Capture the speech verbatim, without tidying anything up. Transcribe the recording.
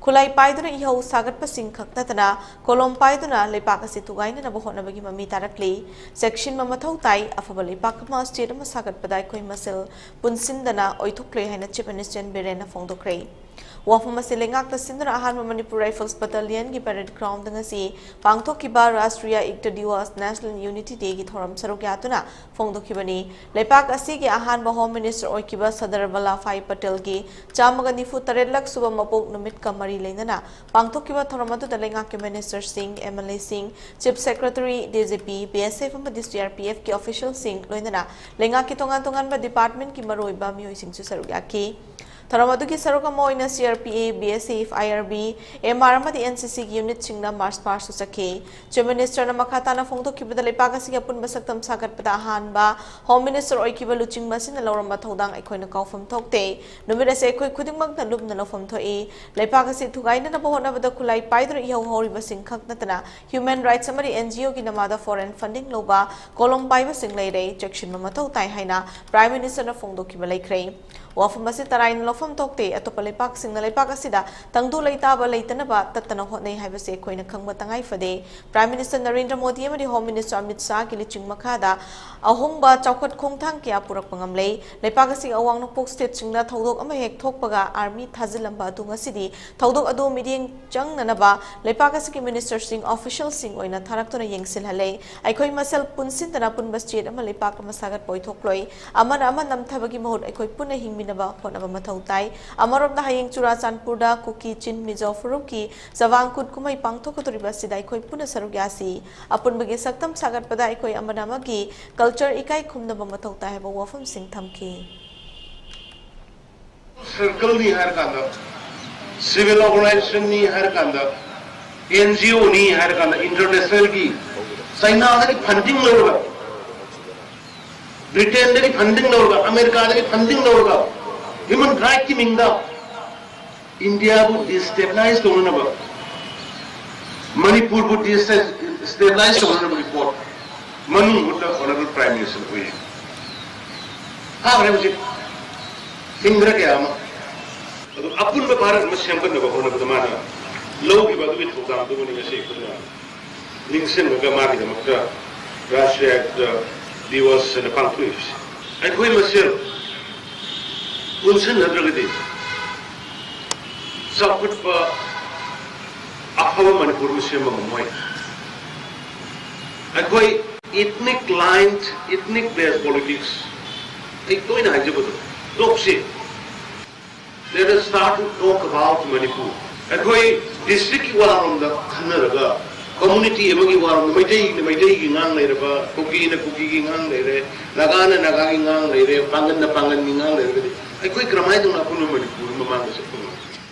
ꯈꯨꯠꯂꯥꯏ ꯄꯥꯏꯗꯨꯅ ꯏꯍꯧ ꯁꯥꯒꯠꯄꯁꯤꯡ ꯈꯛ ꯅꯠꯇꯅ ꯀꯣꯂꯣꯝ ꯄꯥꯏꯗꯨꯅ ꯂꯩꯄꯥꯛ ꯑꯁꯤ ꯊꯨꯒꯥꯏꯅꯅꯕ ꯍꯣꯠꯅꯕꯒꯤ ꯃꯃꯤ ꯇꯥꯔꯛꯂꯤ꯫ ꯆꯦꯛꯁꯤꯟꯕ ꯃꯊꯧ ꯇꯥꯏ꯫ ꯑꯐꯕ ꯂꯩꯄꯥꯛ ꯑꯃ, ꯁ꯭ꯇꯦꯠ ꯑꯃ ꯁꯥꯒꯠꯄꯗ ꯑꯩꯈꯣꯏ ꯃꯁꯦꯜ ꯄꯨꯟꯁꯤꯟꯗꯅ ꯑꯣꯏꯊꯣꯛꯂꯣꯏ ꯍꯥꯏꯅ ꯆꯤꯐ ꯃꯤꯅꯤꯁꯇꯔ ꯕꯤꯔꯦꯟꯅ ꯐꯣꯡꯗꯣꯛꯈ꯭ꯔꯦ꯫ ꯋꯥꯐꯝ ꯑꯁꯤ ꯂꯩꯉꯥꯛꯇ ꯁꯤꯟꯗꯨꯅ ꯑꯍꯥꯟꯕ ꯃꯅꯤꯄꯨꯔ ꯔꯥꯏꯐꯜꯁ ꯕꯠꯇꯥꯂꯤꯌꯟꯒꯤ ꯄꯦꯔꯦꯗ ꯒ꯭ꯔꯥꯎꯟꯗ ꯉꯁꯤ ꯄꯥꯡꯊꯣꯛꯈꯤꯕ ꯔꯥꯁꯇ꯭ꯔꯤꯌꯥ ꯏꯛꯇ ꯗꯤꯋꯥꯁ, ꯅꯦꯁꯅꯦꯜ ꯌꯨꯅꯤꯇꯤ ꯗꯦꯒꯤ ꯊꯧꯔꯝ ꯁꯔꯨꯛ ꯌꯥꯗꯨꯅ ꯐꯣꯡꯗꯣꯛꯈꯤꯕꯅꯤ꯫ ꯂꯩꯄꯥꯛ ꯑꯁꯤꯒꯤ ꯑꯍꯥꯟꯕ ꯍꯣꯝ ꯃꯤꯅꯤꯁꯇꯔ ꯑꯣꯏꯈꯤꯕ ꯁꯔꯗꯥꯔ ꯚꯜꯂꯥꯚꯥꯏ ꯄꯇꯦꯜꯒꯤ ꯆꯥꯝꯃꯒ ꯅꯤꯐꯨ ꯇꯔꯦꯠꯂꯛ ꯁꯨꯕ ꯃꯄꯣꯛ ꯅꯨꯃꯤꯠꯀ ꯃꯔꯤ ꯂꯩꯅꯅ ꯄꯥꯡꯊꯣꯛꯈꯤꯕ ꯊꯧꯔꯝ ꯑꯗꯨꯗ ꯂꯩꯉꯥꯛꯀꯤ ꯃꯤꯅꯤꯁꯇꯔꯁꯤꯡ, M L ꯑꯦꯁꯤꯡ, chief secretary, D G P, B ꯑꯦꯁ ꯑꯦꯐ ꯑꯃꯗꯤ ꯁꯤ ꯑꯥꯔ ꯄꯤ ꯑꯦꯐꯀꯤ ꯑꯣꯐꯤꯁꯤꯌꯦꯜꯁꯤꯡ, ꯂꯣꯏꯅꯅ ꯂꯩꯉꯥꯛꯀꯤ ꯇꯣꯉꯥꯟ ꯇꯣꯉꯥꯟꯕ ꯗꯤꯄꯥꯔꯠꯃꯦꯟꯠꯀꯤ ꯃꯔꯨꯑꯣꯏꯕ ꯃꯤꯑꯣꯏꯁꯤꯡꯁꯨ ꯁꯔꯨꯛ ꯌꯥꯈꯤ꯫ ꯊꯧꯔꯝ ꯑꯗꯨꯒꯤ ꯁꯔꯨꯛ ꯑꯃ ꯑꯣꯏꯅ ꯁꯤ ꯑꯥꯔ ꯄꯤ ꯑꯦ, ꯕꯤ ꯑꯦꯁ ꯑꯦꯐ, ꯑꯥꯏ ꯑꯥꯔ ꯕꯤ, ꯑꯦꯝ ꯑꯥꯔ ꯑꯃꯗꯤ ꯑꯦꯟ ꯁꯤ ꯁꯤꯒꯤ ꯌꯨꯅꯤꯠꯁꯤꯡꯅ ꯃꯥꯔꯆ ꯄꯥꯁ꯭ꯠꯁꯨ ꯆꯠꯈꯤ꯫ ꯆꯤꯐ ꯃꯤꯅꯤꯁꯇꯔꯅ ꯃꯈꯥ ꯇꯥꯅ ꯐꯣꯡꯗꯣꯛꯈꯤꯕꯗ, ꯂꯩꯄꯥꯛ ꯑꯁꯤꯒꯤ ꯑꯄꯨꯟꯕ ꯁꯛꯇꯝ ꯁꯥꯒꯠꯄꯗ ꯑꯍꯥꯟꯕ ꯍꯣꯝ ꯃꯤꯅꯤꯁꯇꯔ ꯑꯣꯏꯈꯤꯕ ꯂꯨꯆꯤꯡꯕ ꯑꯁꯤꯅ ꯂꯧꯔꯝꯕ ꯊꯧꯗꯥꯡ ꯑꯩꯈꯣꯏꯅ ꯀꯥꯎꯐꯝ ꯊꯣꯛꯇꯦ꯫ ꯅꯨꯃꯤꯠ ꯑꯁꯤ ꯑꯩꯈꯣꯏ ꯈꯨꯗꯤꯡꯃꯛꯅ ꯂꯨꯝꯅ ꯂꯧꯐꯝ ꯊꯣꯛꯏ꯫ ꯂꯩꯄꯥꯛ ꯑꯁꯤ ꯊꯨꯒꯥꯏꯅꯅꯕ ꯍꯣꯠꯅꯕꯗ ꯈꯨꯠꯂꯥꯏ ꯄꯥꯏꯗꯨꯅ ꯏꯍꯧ ꯍꯧꯔꯤꯕꯁꯤꯡ ꯈꯛ ꯅꯠꯇꯅ ꯍ꯭ꯌꯨꯃꯦꯟ ꯔꯥꯏꯠꯁ ꯑꯃꯗꯤ ꯑꯦꯟ ꯖꯤ ꯑꯣꯒꯤ ꯅꯃꯥꯗ ꯐꯣꯔꯦꯟ ꯐꯟꯗꯤꯡ ꯂꯧꯕ ꯀꯣꯂꯣꯝ ꯄꯥꯏꯕꯁꯤꯡ ꯂꯩꯔꯦ꯫ ꯆꯦꯛꯁꯤꯟꯕ ꯃꯊꯧ ꯇꯥꯏ ꯍꯥꯏꯅ ꯄ꯭ꯔꯥꯏꯝ ꯃꯤꯅꯤꯁꯇꯔꯅ ꯐꯣꯡꯗꯣꯛꯈꯤꯕ ꯂꯩꯈ꯭ꯔꯦ꯫ ꯋꯥꯐꯝ ꯑꯁꯤ ꯇꯔꯥꯏꯅ ꯂꯧꯐꯝ ꯊꯣꯛꯇꯦ꯫ ꯑꯇꯣꯞꯄ ꯂꯩꯄꯥꯛꯁꯤꯡꯅ ꯂꯩꯄꯥꯛ ꯑꯁꯤꯗ ꯇꯪꯗꯨ ꯂꯩꯇꯥꯕ ꯂꯩꯇꯅꯕ ꯇꯠꯇꯅ ꯍꯣꯠꯅꯩ ꯍꯥꯏꯕꯁꯤ ꯑꯩꯈꯣꯏꯅ ꯈꯪꯕ ꯇꯉꯥꯏ ꯐꯗꯦ꯫ ꯄ꯭ꯔꯥꯏꯝ ꯃꯤꯅꯤꯁꯇꯔ ꯅꯔꯦꯟꯗ꯭ꯔ ꯃꯣꯗꯤ ꯑꯃꯗꯤ ꯍꯣꯝ ꯃꯤꯅꯤꯁꯇꯔ ꯑꯃꯤꯠ ꯁꯥꯍꯒꯤ ꯂꯨꯆꯤꯡ ꯃꯈꯥꯗ ꯑꯍꯣꯡꯕ ꯆꯥꯎꯈꯠ ꯈꯣꯡꯊꯥꯡ ꯀꯌꯥ ꯄꯨꯔꯛꯄ ꯉꯝꯂꯦ꯫ ꯂꯩꯄꯥꯛ ꯑꯁꯤꯒꯤ ꯑꯋꯥꯡ ꯅꯣꯡꯄꯣꯛ ꯁ꯭ꯇꯦꯠꯁꯤꯡꯗ ꯊꯧꯗꯣꯛ ꯑꯃ ꯍꯦꯛ ꯊꯣꯛꯄꯒ ꯑꯥꯔꯃꯤ ꯊꯥꯖꯤꯜꯂꯝꯕ ꯑꯗꯨ ꯉꯁꯤꯗꯤ ꯊꯧꯗꯣꯛ ꯑꯗꯨ ꯃꯤꯠꯌꯦꯡ ꯆꯪꯅꯅꯕ ꯂꯩꯄꯥꯛ ꯑꯁꯤꯒꯤ ꯃꯤꯅꯤꯁꯇꯔꯁꯤꯡ, ꯑꯣꯐꯤꯁꯤꯌꯦꯜꯁꯤꯡ ꯑꯣꯏꯅ ꯊꯥꯔꯛꯇꯨꯅ ꯌꯦꯡꯁꯤꯜꯍꯜꯂꯦ꯫ ꯑꯩꯈꯣꯏ ꯃꯁꯦꯜ ꯄꯨꯟꯁꯤꯟꯗꯅ ꯑꯄꯨꯟꯕ ꯁ꯭ꯇꯦꯠ ꯑꯃ, ꯂꯩꯄꯥꯛ ꯑꯃ ꯁꯥꯒꯠꯄ ꯑꯣꯏꯊꯣꯛꯂꯣꯏ꯫ ꯑꯃꯅ ꯑꯃ ꯅꯝꯊꯕꯒꯤ ꯃꯍꯨꯠ ꯑꯩꯈꯣꯏ ꯄꯨꯟꯅ ꯍꯤꯡꯃꯤꯟꯅꯕ ꯍꯣꯠꯅꯕ ꯃꯊꯧ ꯇꯥꯏ꯫ ꯑꯃꯔꯣꯝꯗ ꯍꯌꯦꯡ ꯆꯨꯔꯥꯆꯥꯟꯄꯨꯔꯗ ꯀꯨꯀꯤ ꯆꯤꯟ ꯃꯤꯖꯣ ꯐꯨꯔꯨꯞꯀꯤ ꯆꯥꯚꯥꯡ ꯀꯨꯠ ꯀꯨꯝꯍꯩ ꯄꯥꯡꯊꯣꯛꯀꯗꯧꯔꯤꯕ ꯑꯁꯤꯗ ꯑꯩꯈꯣꯏ ꯄꯨꯟꯅ ꯁꯔꯨꯛ ꯌꯥꯁꯤ꯫ ꯑꯄꯨꯟꯕꯒꯤ ꯁꯛꯇꯝ ꯁꯥꯒꯠꯄꯗ ꯑꯩꯈꯣꯏ ꯑꯃꯅ ꯑꯃꯒꯤ ꯀꯜꯆꯔ ꯏꯀꯥꯏ ꯈꯨꯝꯅꯕ ꯃꯊꯧ ꯇꯥꯏ ꯍꯥꯏꯕ ꯋꯥꯐꯝꯁꯤꯡ ꯊꯝꯈꯤ꯫ ꯁꯔꯀꯜꯅꯤ ꯍꯥꯏꯔ ꯀꯥꯟꯗ, ꯁꯤꯚꯤꯜ ꯑꯣꯔꯒꯅꯥꯏꯖꯦꯁꯟꯅꯤ ꯍꯥꯏꯔ ꯀꯥꯟꯗ, ꯑꯦꯟ ꯖꯤ ꯑꯣꯅꯤ ꯍꯥꯏꯔ ꯀꯥꯟꯗ, ꯏꯟꯇꯔꯅꯦꯁꯅꯦꯜꯒꯤ ꯆꯥꯏꯅꯥꯗꯒꯤ ꯐꯟꯗꯤꯡ ꯂꯧꯔꯒ, ꯕ꯭ꯔꯤꯇꯦꯟꯗꯒꯤ ꯐꯟꯗꯤꯡ ꯂꯧꯔꯒ, ꯑꯃꯦꯔꯤꯀꯥꯗꯒꯤ ꯐꯟꯗꯤꯡ ꯂꯧꯔꯒ, ꯍ꯭ꯌꯨꯃꯦꯟ ꯔꯥꯏꯠꯀꯤ ꯃꯤꯡꯗ ꯏꯟꯗꯤꯌꯥꯕꯨ ꯗꯤꯁꯇꯦꯕꯤꯂꯥꯏꯁ ꯇꯧꯅꯅꯕ, ꯃꯅꯤꯄꯨꯔꯕꯨ ꯗꯤꯁꯇꯦꯕꯤꯂꯥꯏꯁ ꯇꯧꯅꯅꯕꯒꯤ ꯄꯣꯠ ꯃꯅꯨꯡ ꯍꯨꯠꯅ ꯑꯣꯅꯔꯦꯕꯜ ꯄ꯭ꯔꯥꯏꯝ ꯃꯤꯅꯤꯁꯇꯔ ꯑꯣꯏꯔꯤ꯫ ꯐꯥꯈ꯭ꯔꯦ ꯍꯧꯖꯤꯛ꯫ ꯊꯤꯡꯈ꯭ꯔꯦ ꯀꯌꯥ ꯑꯃ꯫ ꯑꯗꯨ ꯑꯄꯨꯟꯕ ꯚꯥꯔꯠ ꯑꯃ ꯁꯦꯝꯒꯠꯅꯕ ꯍꯣꯠꯅꯕꯗ ꯃꯥꯅ ꯂꯧꯈꯤꯕ ꯑꯗꯨꯒꯤ ꯊꯧꯗꯥꯡꯗꯨꯕꯨꯅꯤ ꯉꯁꯤ ꯑꯩꯈꯣꯏꯅ ꯅꯤꯡꯁꯤꯡꯉꯒ ꯃꯥꯒꯤꯗꯃꯛꯇ ꯔꯥꯁꯇ꯭ꯔꯤꯌꯥ ꯑꯦꯛꯇ ꯗꯤꯋꯁ ꯍꯥꯏꯅ ꯄꯥꯡꯊꯣꯛꯏꯕꯁꯦ꯫ ꯑꯩꯈꯣꯏ ꯃꯁꯦꯜ ꯄꯨꯟꯁꯤꯟꯅꯗ꯭ꯔꯒꯗꯤ ꯆꯥꯎꯈꯠꯄ ꯑꯐꯕ ꯃꯅꯤꯄꯨꯔ ꯑꯃ ꯁꯦꯝꯕ ꯉꯝꯃꯣꯏ꯫ ꯑꯩꯈꯣꯏ ethnic line, ethnic based politics, ꯑꯩ ꯇꯣꯏꯅ ꯍꯥꯏꯖꯕꯗꯣ ꯇꯣꯛꯁꯤ꯫ Let us start to talk about Manipur. ꯑꯩꯈꯣꯏ ꯗꯤꯁꯇ꯭ꯔꯤꯛꯀꯤ ꯋꯥꯔꯣꯝꯗ ꯈꯟꯅꯔꯒ, ꯀꯝꯃꯨꯅꯤꯇꯤ ꯑꯃꯒꯤ ꯋꯥꯔꯣꯝꯗ, ꯃꯩꯇꯩꯅ ꯃꯩꯇꯩꯒꯤ ꯉꯥꯡ ꯂꯩꯔꯕ, ꯀꯨꯀꯤꯅ ꯀꯨꯀꯤꯒꯤ ꯉꯥꯡ ꯂꯩꯔꯦ, ꯅꯥꯒꯥꯅ ꯅꯥꯒꯥꯒꯤ ꯉꯥꯡ ꯂꯩꯔꯦ, ꯄꯥꯡꯒꯟꯅ ꯄꯥꯡꯒꯟꯒꯤ ꯉꯥꯡ ꯂꯩꯔꯒꯗꯤ ꯑꯩꯈꯣꯏ ꯀꯔꯝꯍꯥꯏꯅ ꯇꯧꯅ ꯑꯄꯨꯟꯕ ꯃꯅꯤꯄꯨꯔ ꯃꯃꯥꯡꯗ ꯆꯠꯄ ꯉꯝꯒꯅꯤ?